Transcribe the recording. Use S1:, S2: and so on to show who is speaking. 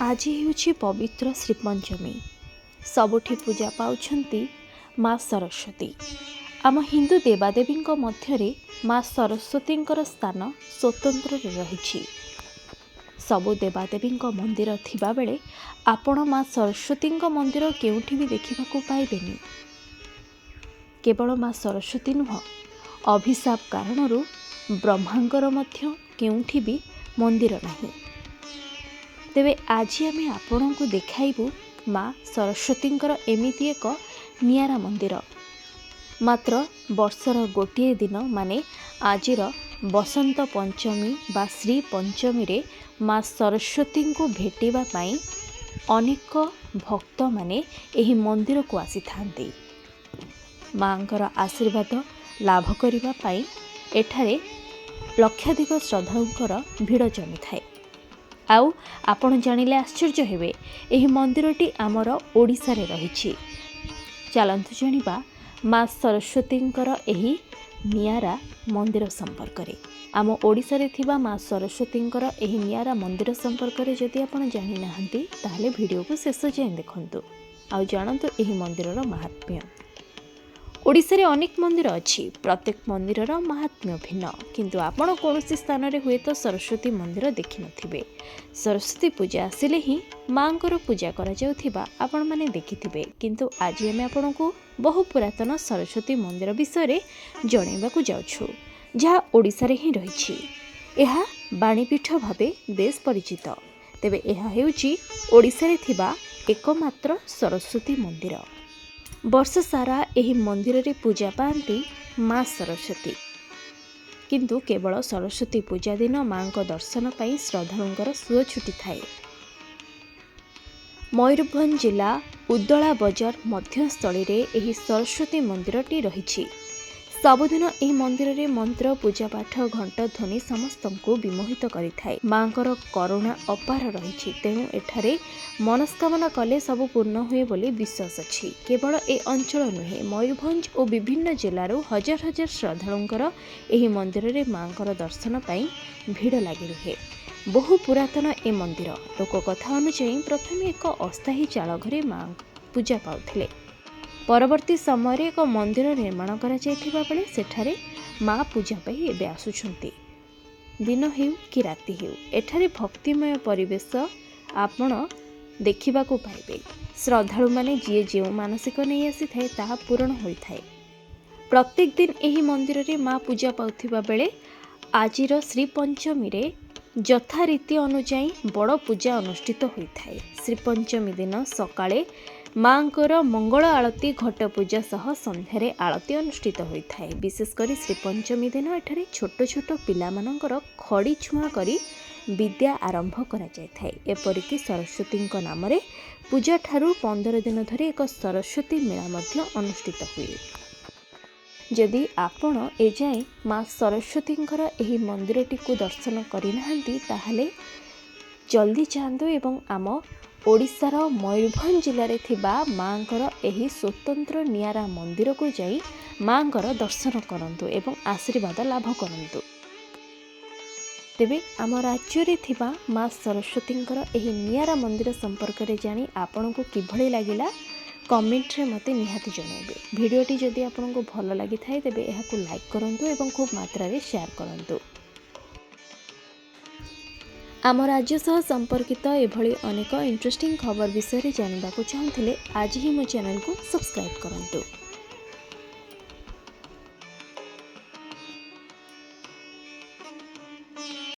S1: ଆଜି ହେଉଛି ପବିତ୍ର ଶ୍ରୀପଞ୍ଚମୀ। ସବୁଠି ପୂଜା ପାଉଛନ୍ତି ମା ସରସ୍ୱତୀ। ଆମ ହିନ୍ଦୁ ଦେବାଦେବୀଙ୍କ ମଧ୍ୟରେ ମା ସରସ୍ୱତୀଙ୍କର ସ୍ଥାନ ସ୍ୱତନ୍ତ୍ରରେ ରହିଛି। ସବୁ ଦେବାଦେବୀଙ୍କ ମନ୍ଦିର ଥିବାବେଳେ ଆପଣ ମା ସରସ୍ୱତୀଙ୍କ ମନ୍ଦିର କେଉଁଠି ବି ଦେଖିବାକୁ ପାଇବେନି। କେବଳ ମା ସରସ୍ୱତୀ ନୁହଁ, ଅଭିଶାପ କାରଣରୁ ବ୍ରହ୍ମାଙ୍କର ମଧ୍ୟ କେଉଁଠି ବି ମନ୍ଦିର ନାହିଁ। ତେବେ ଆଜି ଆମେ ଆପଣଙ୍କୁ ଦେଖାଇବୁ ମା ସରସ୍ୱତୀଙ୍କର ଏମିତି ଏକ ନିଆରା ମନ୍ଦିର। ମାତ୍ର ବର୍ଷର ଗୋଟିଏ ଦିନ, ମାନେ ଆଜିର ବସନ୍ତ ପଞ୍ଚମୀ ବା ଶ୍ରୀ ପଞ୍ଚମୀରେ ମା ସରସ୍ୱତୀଙ୍କୁ ଭେଟିବା ପାଇଁ ଅନେକ ଭକ୍ତମାନେ ଏହି ମନ୍ଦିରକୁ ଆସିଥାନ୍ତି। ମାଙ୍କର ଆଶୀର୍ବାଦ ଲାଭ କରିବା ପାଇଁ ଏଠାରେ ଲକ୍ଷାଧିକ ଶ୍ରଦ୍ଧାଳୁଙ୍କର ଭିଡ଼ ଜମିଥାଏ। ଆଉ ଆପଣ ଜାଣିଲେ ଆଶ୍ଚର୍ଯ୍ୟ ହେବେ, ଏହି ମନ୍ଦିରଟି ଆମର ଓଡ଼ିଶାରେ ରହିଛି। ଚାଲନ୍ତୁ ଜାଣିବା ମା ସରସ୍ୱତୀଙ୍କର ଏହି ନିଆରା ମନ୍ଦିର ସମ୍ପର୍କରେ। ଆମ ଓଡ଼ିଶାରେ ଥିବା ମା ସରସ୍ୱତୀଙ୍କର ଏହି ନିଆରା ମନ୍ଦିର ସମ୍ପର୍କରେ ଯଦି ଆପଣ ଜାଣିନାହାନ୍ତି, ତାହେଲେ ଭିଡ଼ିଓକୁ ଶେଷ ଯାଏଁ ଦେଖନ୍ତୁ ଆଉ ଜାଣନ୍ତୁ ଏହି ମନ୍ଦିରର ମାହାତ୍ମ୍ୟ। ଓଡ଼ିଶାରେ ଅନେକ ମନ୍ଦିର ଅଛି। ପ୍ରତ୍ୟେକ ମନ୍ଦିରର ମାହାତ୍ମ୍ୟ ଭିନ୍ନ। କିନ୍ତୁ ଆପଣ କୌଣସି ସ୍ଥାନରେ ହୁଏତ ସରସ୍ୱତୀ ମନ୍ଦିର ଦେଖିନଥିବେ। ସରସ୍ୱତୀ ପୂଜା ଆସିଲେ ହିଁ ମାଙ୍କର ପୂଜା କରାଯାଉଥିବା ଆପଣମାନେ ଦେଖିଥିବେ। କିନ୍ତୁ ଆଜି ଆମେ ଆପଣଙ୍କୁ ବହୁ ପୁରାତନ ସରସ୍ୱତୀ ମନ୍ଦିର ବିଷୟରେ ଜଣାଇବାକୁ ଯାଉଛୁ, ଯାହା ଓଡ଼ିଶାରେ ହିଁ ରହିଛି। ଏହା ବାଣୀପୀଠ ଭାବେ ବେଶ୍ ପରିଚିତ। ତେବେ ଏହା ହେଉଛି ଓଡ଼ିଶାରେ ଥିବା ଏକମାତ୍ର ସରସ୍ୱତୀ ମନ୍ଦିର। ବର୍ଷ ସାରା ଏହି ମନ୍ଦିରରେ ପୂଜା ପାଆନ୍ତି ମା ସରସ୍ୱତୀ। କିନ୍ତୁ କେବଳ ସରସ୍ୱତୀ ପୂଜା ଦିନ ମାଙ୍କ ଦର୍ଶନ ପାଇଁ ଶ୍ରଦ୍ଧାଳୁଙ୍କର ସୁଅ ଛୁଟିଥାଏ। ମୟୂରଭଞ୍ଜ ଜିଲ୍ଲା ଉଦଳା ବଜାର ମଧ୍ୟସ୍ଥଳୀରେ ଏହି ସରସ୍ୱତୀ ମନ୍ଦିରଟି ରହିଛି। ସବୁଦିନ ଏହି ମନ୍ଦିରରେ ମନ୍ତ୍ର, ପୂଜାପାଠ, ଘଣ୍ଟ ଧ୍ୱନି ସମସ୍ତଙ୍କୁ ବିମୋହିତ କରିଥାଏ। ମାଙ୍କର କରୁଣା ଅପାର ରହିଛି, ତେଣୁ ଏଠାରେ ମନସ୍କାମନା କଲେ ସବୁ ପୂର୍ଣ୍ଣ ହୁଏ ବୋଲି ବିଶ୍ୱାସ ଅଛି। କେବଳ ଏ ଅଞ୍ଚଳ ନୁହେଁ, ମୟୂରଭଞ୍ଜ ଓ ବିଭିନ୍ନ ଜିଲ୍ଲାରୁ ହଜାର ହଜାର ଶ୍ରଦ୍ଧାଳୁଙ୍କର ଏହି ମନ୍ଦିରରେ ମାଙ୍କର ଦର୍ଶନ ପାଇଁ ଭିଡ଼ ଲାଗି ରୁହେ। ବହୁ ପୁରାତନ ଏ ମନ୍ଦିର। ଲୋକକଥା ଅନୁଯାୟୀ, ପ୍ରଥମେ ଏକ ଅସ୍ଥାୟୀ ଚାଳ ଘରେ ମା ପୂଜା ପାଉଥିଲେ। ପରବର୍ତ୍ତୀ ସମୟରେ ଏକ ମନ୍ଦିର ନିର୍ମାଣ କରାଯାଇଥିବା ବେଳେ ସେଠାରେ ମା ପୂଜା ପାଇ ଏବେ ଆସୁଛନ୍ତି। ଦିନ ହେଉ କି ରାତି ହେଉ, ଏଠାରେ ଭକ୍ତିମୟ ପରିବେଶ ଆପଣ ଦେଖିବାକୁ ପାଇବେ। ଶ୍ରଦ୍ଧାଳୁମାନେ ଯିଏ ଯେଉଁ ମାନସିକ ନେଇ ଆସିଥାଏ, ତାହା ପୂରଣ ହୋଇଥାଏ। ପ୍ରତ୍ୟେକ ଦିନ ଏହି ମନ୍ଦିରରେ ମା ପୂଜା ପାଉଥିବା ବେଳେ ଆଜିର ଶ୍ରୀପଞ୍ଚମୀରେ ଯଥାରୀତି ଅନୁଯାୟୀ ବଡ଼ ପୂଜା ଅନୁଷ୍ଠିତ ହୋଇଥାଏ। ଶ୍ରୀପଞ୍ଚମୀ ଦିନ ସକାଳେ ମାଙ୍କର ମଙ୍ଗଳ ଆଳତୀ, ଘଟ ପୂଜା ସହ ସନ୍ଧ୍ୟାରେ ଆଳତୀ ଅନୁଷ୍ଠିତ ହୋଇଥାଏ। ବିଶେଷ କରି ଶ୍ରୀପଞ୍ଚମୀ ଦିନ ଏଠାରେ ଛୋଟ ଛୋଟ ପିଲାମାନଙ୍କର ଖଡ଼ି ଛୁଆଁ କରି ବିଦ୍ୟା ଆରମ୍ଭ କରାଯାଇଥାଏ। ଏପରିକି ସରସ୍ୱତୀଙ୍କ ନାମରେ ପୂଜାଠାରୁ 15 ଦିନ ଧରି ଏକ ସରସ୍ୱତୀ ମେଳା ମଧ୍ୟ ଅନୁଷ୍ଠିତ ହୁଏ। ଯଦି ଆପଣ ଏଯାଏଁ ମା ସରସ୍ୱତୀଙ୍କର ଏହି ମନ୍ଦିରଟିକୁ ଦର୍ଶନ କରିନାହାନ୍ତି, ତାହେଲେ ଜଲ୍ଦି ଯାଆନ୍ତୁ ଏବଂ ଆମ ଓଡ଼ିଶାର ମୟୂରଭଞ୍ଜ ଜିଲ୍ଲାରେ ଥିବା ମାଙ୍କର ଏହି ସ୍ୱତନ୍ତ୍ର ନିଆରା ମନ୍ଦିରକୁ ଯାଇ ମାଙ୍କର ଦର୍ଶନ କରନ୍ତୁ ଏବଂ ଆଶୀର୍ବାଦ ଲାଭ କରନ୍ତୁ। ତେବେ ଆମ ରାଜ୍ୟରେ ଥିବା ମା ସରସ୍ୱତୀଙ୍କର ଏହି ନିଆରା ମନ୍ଦିର ସମ୍ପର୍କରେ ଜାଣି ଆପଣଙ୍କୁ କିଭଳି ଲାଗିଲା, କମେଣ୍ଟରେ ମୋତେ ନିହାତି ଜଣାଇବେ। ଭିଡ଼ିଓଟି ଯଦି ଆପଣଙ୍କୁ ଭଲ ଲାଗିଥାଏ, ତେବେ ଏହାକୁ ଲାଇକ୍ କରନ୍ତୁ ଏବଂ ଖୁବ୍ ମାତ୍ରାରେ ସେୟାର କରନ୍ତୁ। ଆମ ରାଜ୍ୟ ସହ ସମ୍ପର୍କିତ ଏଭଳି ଅନେକ ଇଣ୍ଟରେଷ୍ଟିଂ ଖବର ବିଷୟରେ ଜାଣିବାକୁ ଚାହୁଁଥିଲେ ଆଜି ହିଁ ମୋ ଚ୍ୟାନେଲକୁ ସବସ୍କ୍ରାଇବ୍ କରନ୍ତୁ।